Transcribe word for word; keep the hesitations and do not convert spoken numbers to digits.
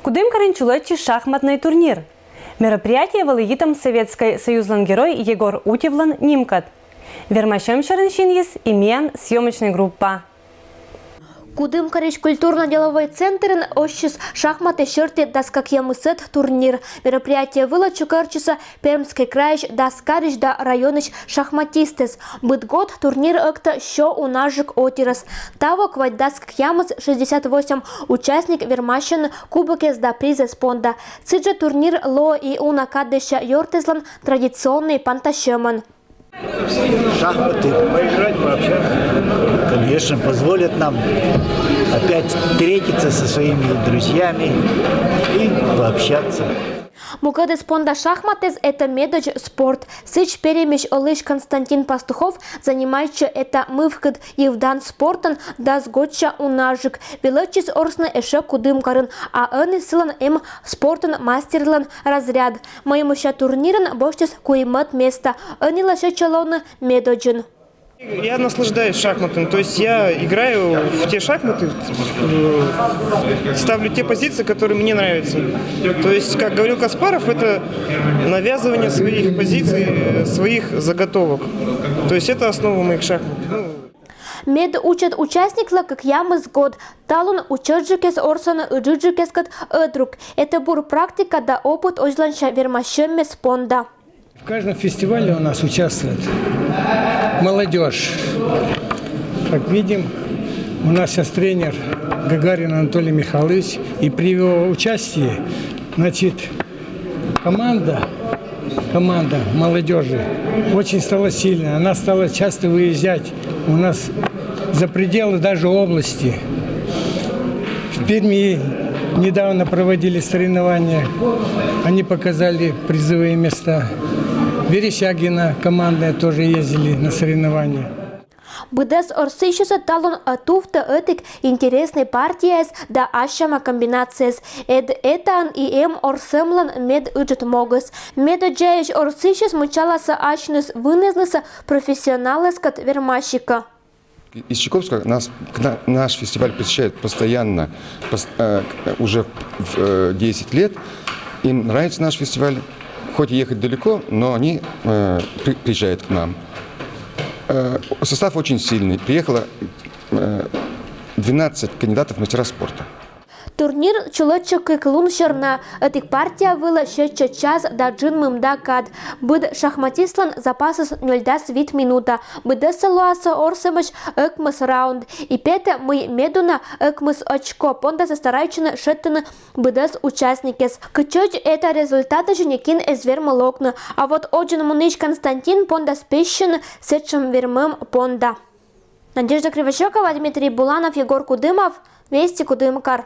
Кудымкарын чулӧдчис шахматнӧй турнир. Мероприятие вӧлі йитӧм Советскӧй Союзлӧн Герой Егор Утевлӧн нимкӧд. Вермасьӧм сьӧрын синйис и миян съёмочнӧй группа. Кудымкарысь культурно-деловӧй центрын осис шахматъяс серти дас кӧкъямысӧд турнир. Мероприятие вылӧ чукӧртчисӧ Пермскӧй крайысь дас карысь да районысь шахматистъяс. Быд год турнир ӧктӧ сё унаджык отирӧс. Таво квайт дас кӧкъямыс, шестьдесят восемь участник вермасьӧны кубокъяс да призъяс понда. Сідзжӧ турнир лоӧ и уна кадысь ёртъяслӧн традиционнӧй пантасьӧмӧн. Шахматы. Поиграть, пообщаться. Конечно, позволят нам опять встретиться со своими друзьями и пообщаться. Мукӧдыс понда шахматъяс — это медодз спорт. Сідз, Пермысь олысь Константин Пастухов занимайтчӧ этамывкыд йывдан спортӧн дас годся унаджык. Велӧдчис орсны ещӧ Кудымкарын, а ӧні сылӧн эм спортын мастерлӧн разряд. Мӧймӧдча турнирын босьтчис куимӧд места. Ӧні лӧсьӧдчӧ лоны медодзын. Я наслаждаюсь шахматами, то есть я играю в те шахматы, в- ставлю те позиции, которые мне нравятся. То есть, как говорил Каспаров, это навязывание своих позиций, э, своих заготовок. То есть это основа моих шахмат. Ну, Медучӧт участниклы кӧкъямыс год. Талун ӧтчыдджыкӧс орсӧны ыджыдджыкӧскӧд ӧтрук. Это бур практика да опыт озьлӧнся вермасьӧммӧс понда. В каждом фестивале у нас участвует молодежь. Как видим, у нас сейчас тренер Гагарин Анатолий Михайлович. И при его участии, значит, команда, команда молодежи очень стала сильной. Она стала часто выезжать у нас за пределы даже области. В Перми недавно проводили соревнования. Они показали призовые места. Верещагина командная тоже ездили на соревнования. Быдэс орсысьысӧ талун ӧтувтӧ ӧтик интереснӧй партияяс да ассяма комбинацияяс. Эд этаын и эм орсӧмлӧн медыджыд могыс. Медоддзаысь орсысьыс мыччаласӧ ассьыныс вынэзнысӧ профессионалъяскӧд вермасикӧ. Из Чайковского нас, к на- наш фестиваль посещают постоянно, пос- э, к- уже в- э, десять лет. Им нравится наш фестиваль, хоть и ехать далеко, но они э, при- приезжают к нам. Э, состав очень сильный. Приехало э, двенадцать кандидатов в мастера спорта. Турнир чулӧдчӧ кык лун сьӧрна. Ӧтик партия вылӧ сетчӧ час да джын мында кад. Быд шахматистлӧн запасыс нёльдас вит минута. Быдэссӧ лоасӧ орсӧмысь ӧкмыс раунд. И петӧ, мый медуна ӧкмыс очко пондасӧ старайтчӧны шедьтыны быдэс участникъяс. Кытчӧдз эта результатӧдз некин эз вермы локны. А вот Одзинмунысь Константин пондас пессьӧны сэтшӧм вермӧм понда. Надежда Кривощёкова, Дмитрий Буланов, Егор Кудымов, Вести, Кудымкар.